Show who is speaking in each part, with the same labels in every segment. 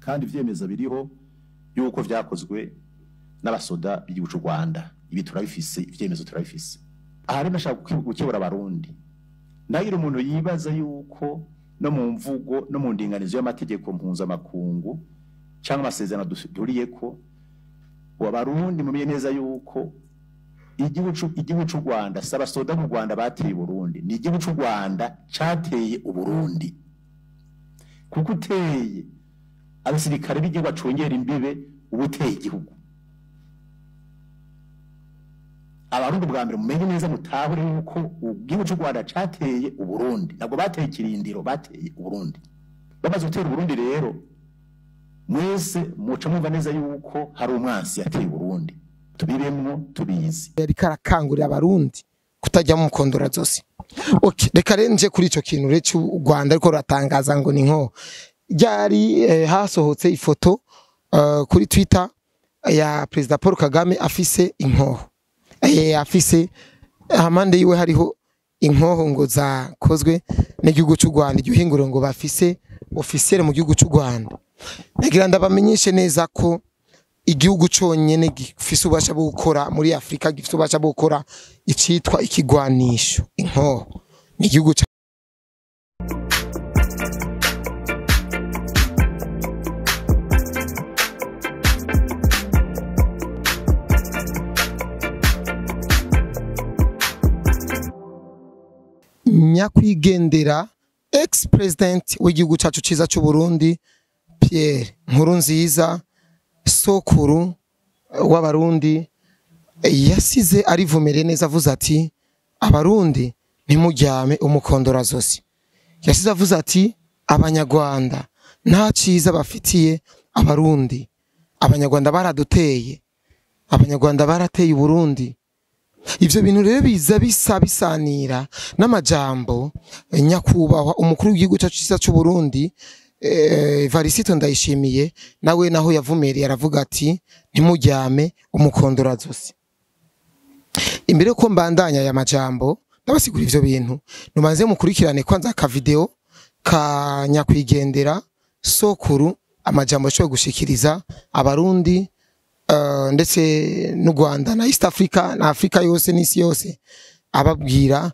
Speaker 1: Kandi ivyemezo biriho yuko vyakozwe n'abasoda b'igihugu c'u Rwanda. Ibi turabifise, ivyemezo turabifise. Aha rero nashaka gukebura abarundi, nagira umuntu yibaza yuko no mu mvugo no mu ndinganizo y'amategeko mpuzamakungu cyangwa amasezerano duhuriyeko, abarundi mumenye neza yuko igihugu c'u Rwanda si abasoda mu Rwanda bateye Burundi, ni igihugu c'u Rwanda cateye Uburundi. Kuko uteye abasirikare b'igihugu bacungera imbibe, uba uteye igihugu. Abarundi bwa mbere mumenye neza, mutahure yuko igihugu c'u Rwanda cateye Uburundi, ntabwo bateye ikirindiro, bateye Uburundi. Bamaze gutera Uburundi rero, mwese muca mwumva neza yuko hari umwansi yateye Uburundi, tubibemwo tubizi.
Speaker 2: Yariko arakangurira abarundi kutajya mu mukondora zose. Okay, reka rero nje kuri ico kintu rero c'u Rwanda ariko ruratangaza ngo ni nko ryari hasohotse ifoto kuri Twitter ya President Paul Kagame afise inkoho, afise amande yiwe hariho inkoho ngo zakozwe n'igihugu c'u Rwanda, iryo hinguriro ngo bafise officiel mu gihugu c'u Rwanda. Nagira ndabamenyeshe neza ko igihugu conyene gifise ububasha bwo gukora muri Afrika, gifise ububasha bwo gukora icitwa ikigwanisho inkoho, ni igihugu. Nyakwigendera ex president w'igihugu cacu ciza c'u Burundi Pierre Nkurunziza, sokuru w'abarundi, yasize arivumere neza avuze ati abarundi ntimuryame umukondora zosi. Yasize avuze ati abanyarwanda nta ciza bafitiye abarundi, abanyarwanda baraduteye, abanyarwanda barateye Uburundi. Ivyo bintu rero biza bisa bisanira n'amajambo nyakubahwa umukuru w'igihugu cacu ciza c'u Burundi Evariste Ndayishimiye, nawe naho yavumereye aravuga ati ntimuryame umukondora zosi. Imbere ko mbandanya aya majambo ndabasigura ivyo bintu, nubanze mukurikirane kwanza ka video ka nyakwigendera sokuru, amajambo ashoboye gushikiriza abarundi ndetse n'u Rwanda na East Africa na Afrika yose n'isi yose, ababwira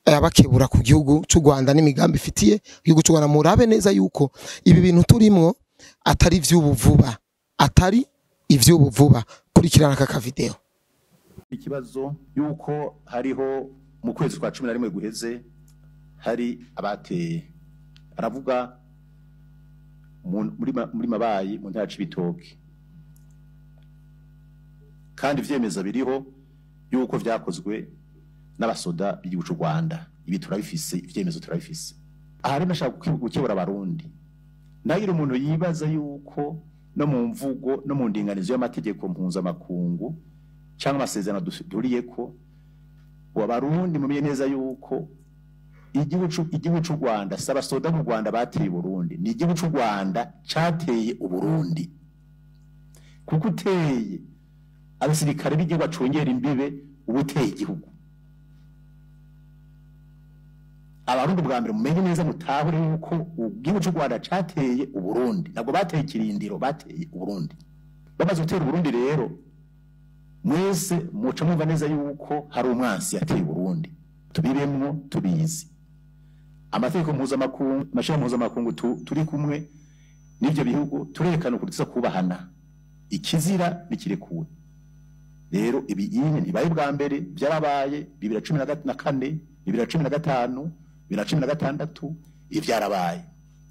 Speaker 2: abakebura ku gihugu c'u Rwanda n'imigambi ifitiye igihugu c'u Rwanda. Murabe neza yuko ibi bintu turimwo atari ivy'ubu vuba, atari ivy'ubu vuba. Kurikirana aka video.
Speaker 1: Ikibazo yuko hariho mu kwezi kwa 11 guheze hari abateye, aravuga muri Mabayi mu ntara c'Ibitoke, kandi ivyemezo biriho yuko vyakozwe n'abasoda b'igihugu c'u Rwanda. Ibi turabifise, ivyemezo turabifise. Aha rero nashaka gukebura abarundi, nagira umuntu yibaza yuko no mu mvugo no mu ndinganizo y'amategeko mpuzamakungu cyangwa amasezerano duhuriyeko, abarundi mumenye neza yuko igihugu c'u Rwanda si abasoda mu Rwanda bateye Uburundi, ni igihugu c'u Rwanda cateye Uburundi. Kuko uteye abasirikare b'igihugu bacungera imbibe, uba uteye igihugu. Abarundi bwa mbere mumenye neza, mutahure yuko igihugu c'u Rwanda cateye Uburundi, ntabwo bateye ikirindiro, bateye Uburundi. Bamaze gutera Uburundi rero, mwese muca mwumva neza yuko hari umwansi yateye Uburundi, tubibemwo tubizi. Amategeko mpuzamakungu, amashirahamwe mpuzamakungu turi kumwe n'ivyo bihugu, turerekana ukuntu tuza kubahana, ikizira nikirekuwe. Rero ibi nyine ntibaye bwa mbere, byarabaye 2014, 2015, 2016, ivyarabaye.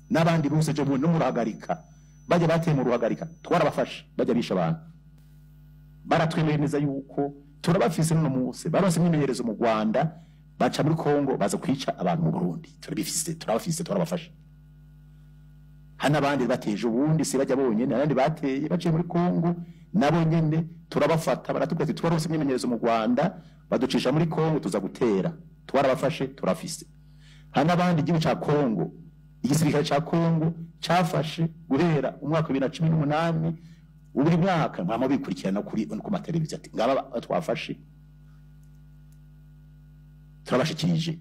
Speaker 1: N'abandi bose ejo bundi no mu Ruhagarika, bajya bateye mu Ruhagarika, twarabafashe, bajya bisha abantu. Baratwemeye neza yuko turabafise n'uno munsi, baronse imyimenyerezo mu Rwanda, baca muri Kongo baza kwica abantu mu Burundi. Turabifise, turabafise, twarabafashe. Hano abandi bateje ubundi si bajya bonyene, abandi bateye baciye muri Kongo nabo nyene turabafata, baratubwira ati twaronse imyimenyerezo mu Rwanda, baducisha muri Kongo tuza gutera, twarabafashe, turafise. Hano abandi igihugu ca Kongo, igisirikare ca Kongo cafashe guhera umwaka wa 2018, buri mwaka mwama bikurikirana kuri ku mateleviziyo ati ngaba twafashe, turabashikirije.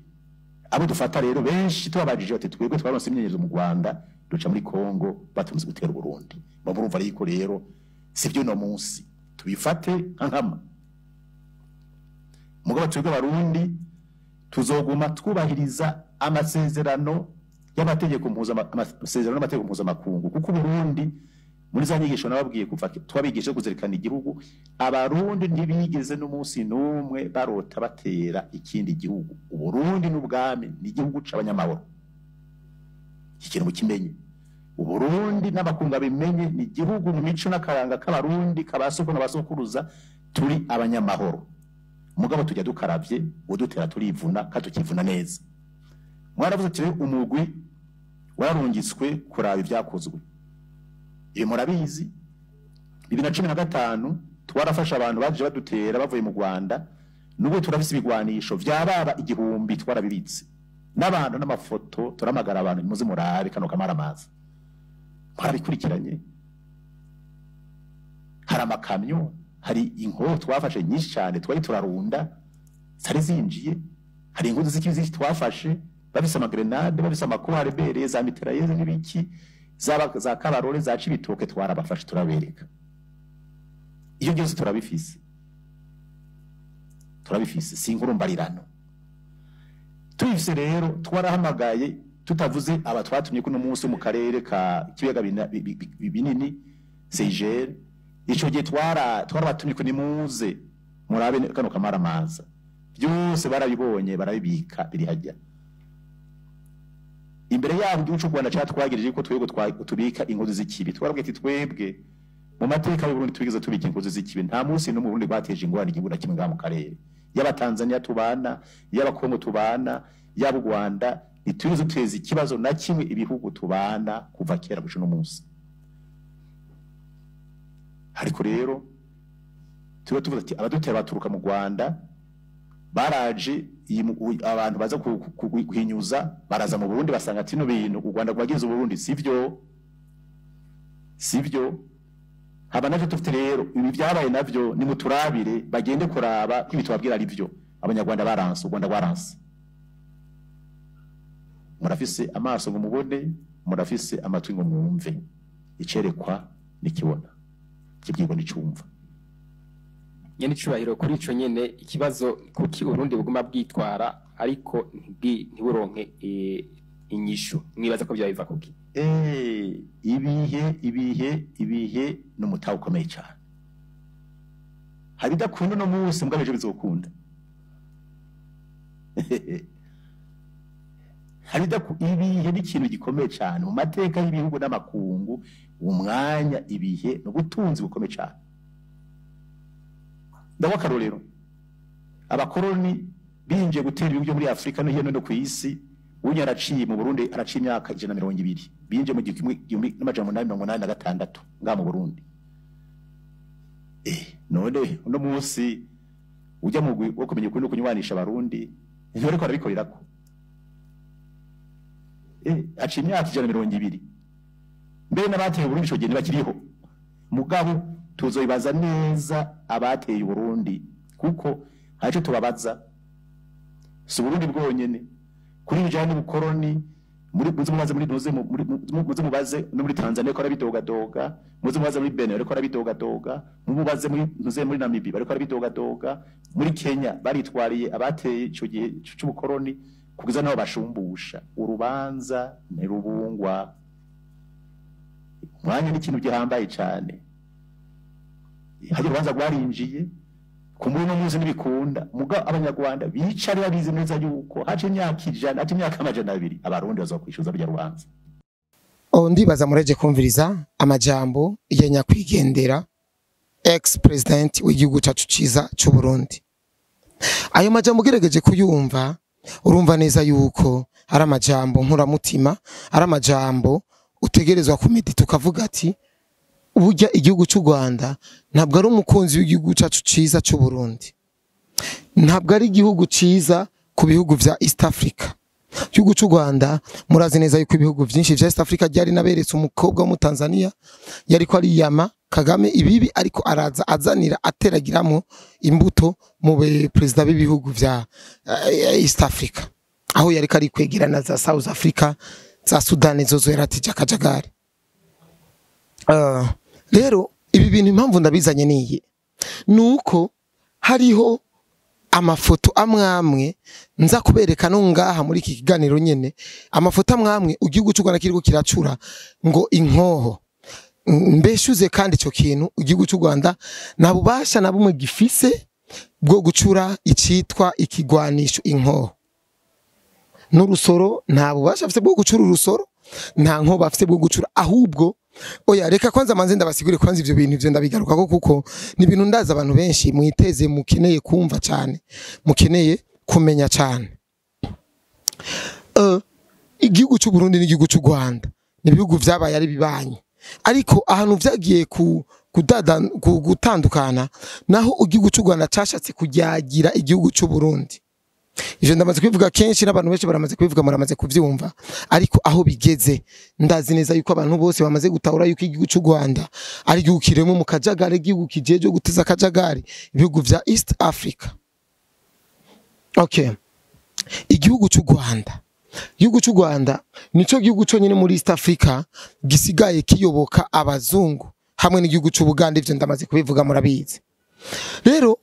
Speaker 1: Abo dufata rero benshi tubabajije bati twebwe twaronse imyimenyerezo mu Rwanda, Duca muri Kongo batumze gutera Burundi. Murumva ariko rero sivyo no munsi tubifate nka nkama. Mugabo twebwe Abarundi tuzoguma twubahiriza amasezerano y'amategeko amasezerano y'amategeko mpuzamakungu, kuko Burundi muri za nyigisho nababwiye kuva twabigisha kuzirikana igihugu, Abarundi ntibigeze n'umunsi n'umwe barota batera ikindi gihugu. Uburundi n'ubwami ni igihugu c'abanyamahoro. Iki kintu mukimenye. Uburundi n'abakunga bimenye ni igihugu mu mico n'akaranga k'Abarundi kabasoko n'abasokuruza, turi abanyamahoro. Mugabo tujya dukaravye udutera turivuna katukivuna neza. Mwaravuze ati umugwi wararungitswe kuraba ibyakozwe. Ibi murabizi. 2015 twarafasha abantu baje badutera bavuye mu Rwanda, nubwo turafise ibigwanisho vyababa 1000 twarabibitse. N'abantu n'amafoto turamagara abantu muze murabe kano kamara amazi. Mwarabikurikiranye. Hari amakamyo, hari inko twafashe nyinshi cyane twari turarunda zari zinjiye, hari inkozi z'ikizi twafashe babise amagrenade, babise amakuhare bere za mitrailleuses n'ibiki zaba za kabarore za cibitoke, twarabafashe turabereka. Iyo byose turabifise. Turabifise sinkurumbarirano. Tubifise rero twarahamagaye tutavuze aba twatumye kuno munsi mu karere ka kibiyaga binini Seychelles. Ico gihe twarabatumye ko nimuze murabe kano kamara maza. Byose barabibonye barabibika biri hajya. Imbere yabo igihugu cy'u Rwanda cyatwagirije ko twebwe tubika inkozi z'ikibi. Twarabwiye ati twebwe mu mateka y'u Burundi tubigeze tubika inkozi z'ikibi. Nta munsi n'umwe Burundi rwateje ingorane igihugu na kimwe ngaha mu karere. Yaba Tanzania tubana, yaba Kongo tubana, yaba Rwanda, ntitwigeze duteza ikibazo na kimwe ibihugu tubana kuva kera gushika no munsi. Ariko rero tuba tuvuze ati abadutera baturuka mu Rwanda baraje, abantu baza guhinyuza baraza mu Burundi basanga ati no bintu u Rwanda rwagize Burundi sivyo sivyo. Haba navyo tufite rero ibi byabaye navyo ni muturabire bagende kuraba ko ibitwabwira ari byo. Abanyarwanda baranse, u Rwanda rwaranse. Murafise amaso ngo mubone, murafise amatwi ngo mwumve. Icerekwa nikibona, kibwirwa n'icumva.
Speaker 3: Nyene icubahiro kuri ico nyene ikibazo, kuki Urundi buguma bwitwara ariko ntiburonke inyishu? Mwibaza ko byabiva kuki?
Speaker 1: Ibihe ibihe ibihe n'umutaho ukomeye cyane. Hari idakunda no munsi mbwa ejo bizokunda. Hari ibihe n'ikintu gikomeye cyane mu mateka y'ibihugu n'amakungu. Umwanya ibihe n'ubutunzi bukomeye cyane. Ndawa karorero, abakoroni binje gutera ibihugu byo muri Afrika no hino no ku isi, unye araciye mu Burundi araciye imyaka 120, binje mu 1886 nga mu Burundi. None uno munsi ujya mu wo kumenya ukuri no kunywanisha Abarundi ntibariko arabikorerako. Aciye imyaka 120. Mbere n'abateye Burundi ico gihe ntibakiriho. Mugabo tuzoibaza neza abateye Burundi, kuko hari ico tubabaza. Si Burundi bwonyene kuri bijanye n'ubukoroni, muri muze mubaze muri ntuze muze mubaze no muri Tanzania ko arabidogadoga, muze mubaze muri Benin ariko arabidogadoga, mubaze muri ntuze muri Namibia bariko arabidogadoga, muri Kenya baritwariye abateye ico gihe c'ubukoroni kugeza naho bashumbusha. Urubanza ntirubungwa. Umwanya n'ikintu gihambaye cyane. Hari urubanza rwarinjiye ku muri no muzi nibikunda, muga Abanyarwanda bicare babizi neza yuko haje imyaka 100 haje imyaka 200 Abarundi bazokwishuza rya rubanza.
Speaker 2: Ndibaza mureje kumviriza amajambo ya nyakwigendera ex president w'igihugu cyacu ciza cy'u Burundi. Ayo majambo ugerageje kuyumva urumva neza yuko ari amajambo nkuramutima, ari amajambo utegerezwa kumedita ukavuga ati burya igihugu cy'u Rwanda ntabwo ari umukunzi w'igihugu cyacu ciza cy'u Burundi, ntabwo ari igihugu ciza ku bihugu vya East Africa. Igihugu cy'u Rwanda murazi neza yuko ibihugu vyinshi vya East Africa byari naberetse umukobwa wo mu Tanzania yariko ariyama Kagame ibibi, ariko araza azanira ateragiramo imbuto mu president b'ibihugu vya East Africa, aho yariko ari kwegerana za South Africa Za Sudani zozo yaratije akajagari. Rero ibi bintu impamvu ndabizanye niyi nuko hariho amafoto amwamwe nza kubereka no ngaha muri iki kiganiro nyene, amafoto amwamwe igihugu cy'u Rwanda kiriko kiracura ngo inkoho. Mbeshuze kandi ico kintu igihugu cy'u Rwanda nta bubasha na bumwe gifise bwo gucura icitwa ikigwanisho inkoho. N'urusoro nta bubasha afise bwo gucura urusoro, nta nkoho bafise bwo gucura. Ahubwo oya, reka kwanza manze ndabasigure kwanza ivyo bintu, ivyo ndabigarukako kuko ni ibintu ndazi abantu benshi mwiteze, mukeneye kumva cyane, mukeneye kumenya cyane. Igihugu cy'u Burundi n'igihugu cy'u Rwanda ni ibihugu vyabaye ari bibanyi, ariko ahantu vyagiye gutandukana naho igihugu cy'u Rwanda cashatse kujyagira igihugu cy'u Burundi. Ivyo ndamaze kubivuga kenshi n'abantu benshi baramaze kubivuga, muramaze kuvyumva, ariko aho bigeze ndazi neza yuko abantu bose bamaze gutahura yuko igihugu cy'u Rwanda ari igihugu kiremwe mu kajagari, igihugu kijeje guteza akajagari ibihugu vya East Africa. Okay, igihugu cy'u Rwanda, igihugu cy'u Rwanda nico gihugu cyonyine muri East Africa gisigaye kiyoboka abazungu hamwe n'igihugu cy'u Buganda. Ivyo ndamaze kubivuga murabizi. Rero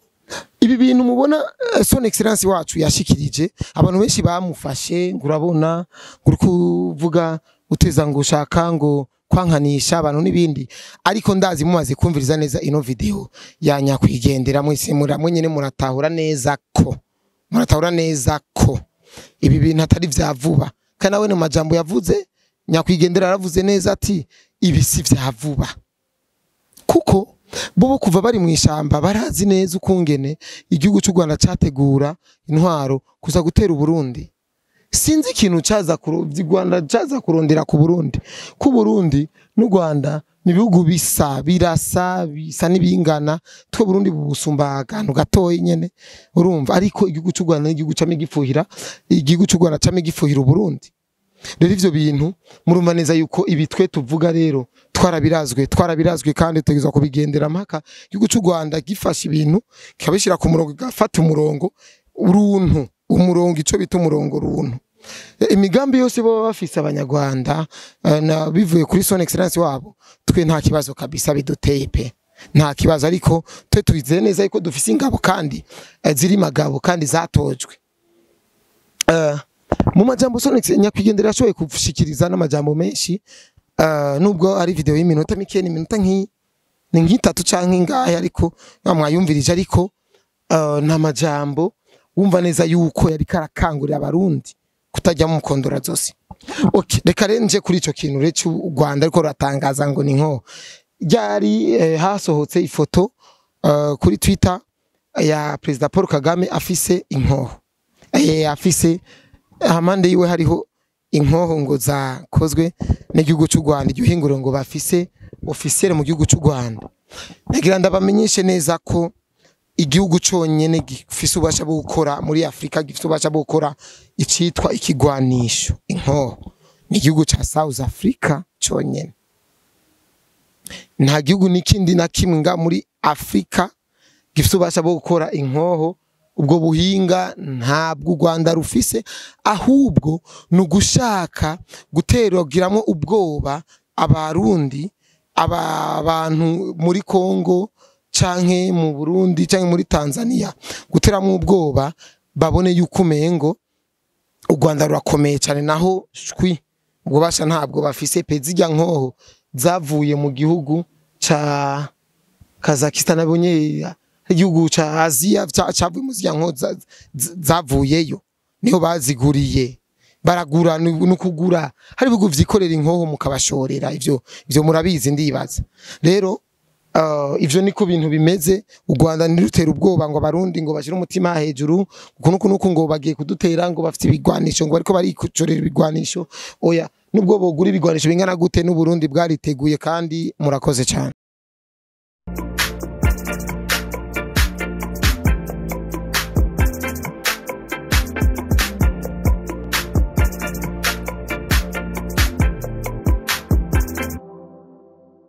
Speaker 2: ibi bintu mubona Son Excellence wacu yashikirije, abantu benshi bamufashe ngo urabona ngo uri kuvuga uteza ngo ushaka ngo kwankanisha abantu n'ibindi, ariko ndazi mumaze kumviriza neza ino video ya nyakwigendera mwese muramwe nyene muratahura neza ko ibi bintu atari vya vuba. Kandi nawe mu majambo yavuze nyakwigendera aravuze neza ati ibi si vya vuba, kuko bobo kuva bari mu ishamba barazi neza ukungene igihugu cy'u Rwanda categura intwaro kuza gutera Uburundi. Sinzi ikintu caza Rwanda caza kurondera ku Burundi, ku Burundi n'u Rwanda ni ibihugu bisa, birasa, bisa n'ibingana. Twe Burundi bubusumba akantu gatoyi nyene urumva, ariko igihugu cy'u Rwanda n'igihugu came gifuhira, igihugu cy'u Rwanda came gifuhira Uburundi. Rero ivyo bintu murumva neza yuko ibi twe tuvuga rero twarabirazwe kandi tutegezwa kubigendera mpaka igihugu cy'u Rwanda gifasha ibintu kikabishira ku murongo, gafata umurongo uruntu, umurongo ico bita umurongo runtu. Imigambi yose baba bafise abanyarwanda na bivuye kuri Son Excellence wabo, twe nta kibazo kabisa biduteye pe, nta kibazo. Ariko twe twizeye neza yuko dufise ingabo kandi ziri magabo kandi zatojwe. Mu majambo Son Excellence nyakwigendera ashoboye kushikiriza n'amajambo menshi, nubwo ari video y'iminota mike, ni iminota ni nk'itatu canke ingahe, ariko mwayumvirije, ariko n'amajambo wumva neza yuko yari karakangurira abarundi kutajya mu kondora zose. Okay, reka rero nje kuri ico kintu rero cy'u Rwanda ariko ruratangaza ngo ni nko ryari hasohotse ifoto kuri Twitter ya President Paul Kagame afise inkoho, afise amande yiwe hariho inkoho ngo zakozwe n'igihugu cy'u Rwanda, iryo hinguriro ngo bafise officiel mu gihugu cy'u Rwanda. Nagira ndabamenyeshe neza ko igihugu cyonyene gifise ububasha bwo gukora muri Afrika, gifise ububasha bwo gukora icitwa ikigwanisho inkoho, ni igihugu ca South Africa cyonyene. Nta gihugu n'ikindi na kimwe nga muri Afrika gifise ububasha bwo gukora inkoho. Ubwo buhinga ntabwo u Rwanda rufise, ahubwo ni ugushaka guteragiramo ubwoba abarundi, abantu muri Kongo canke mu Burundi canke muri Tanzania, guteramo ubwoba babone yuko umengo u Rwanda rurakomeye cyane, naho shwi ubwo basha ntabwo bafise pe. Zijya nkoho zavuye mu gihugu ca Kazakhstan, nabonye igihugu ca Aziya cavuye mu zijya nkoho zavuyeyo, niho baziguriye, baragura n'ukugura. Hari ibihugu vyikorera inkoho mukabashorera, ivyo murabizi ndibaza. Rero ivyo niko bintu bimeze. U Rwanda ntirutera ubwoba ngo abarundi ngo bashire umutima hejuru kuko nuko ngo bagiye kudutera ngo bafite ibigwanisho ngo bariko barikucorera ibigwanisho. Oya, nubwo bogura ibigwanisho bingana gute n'u Burundi bwariteguye kandi murakoze cyane.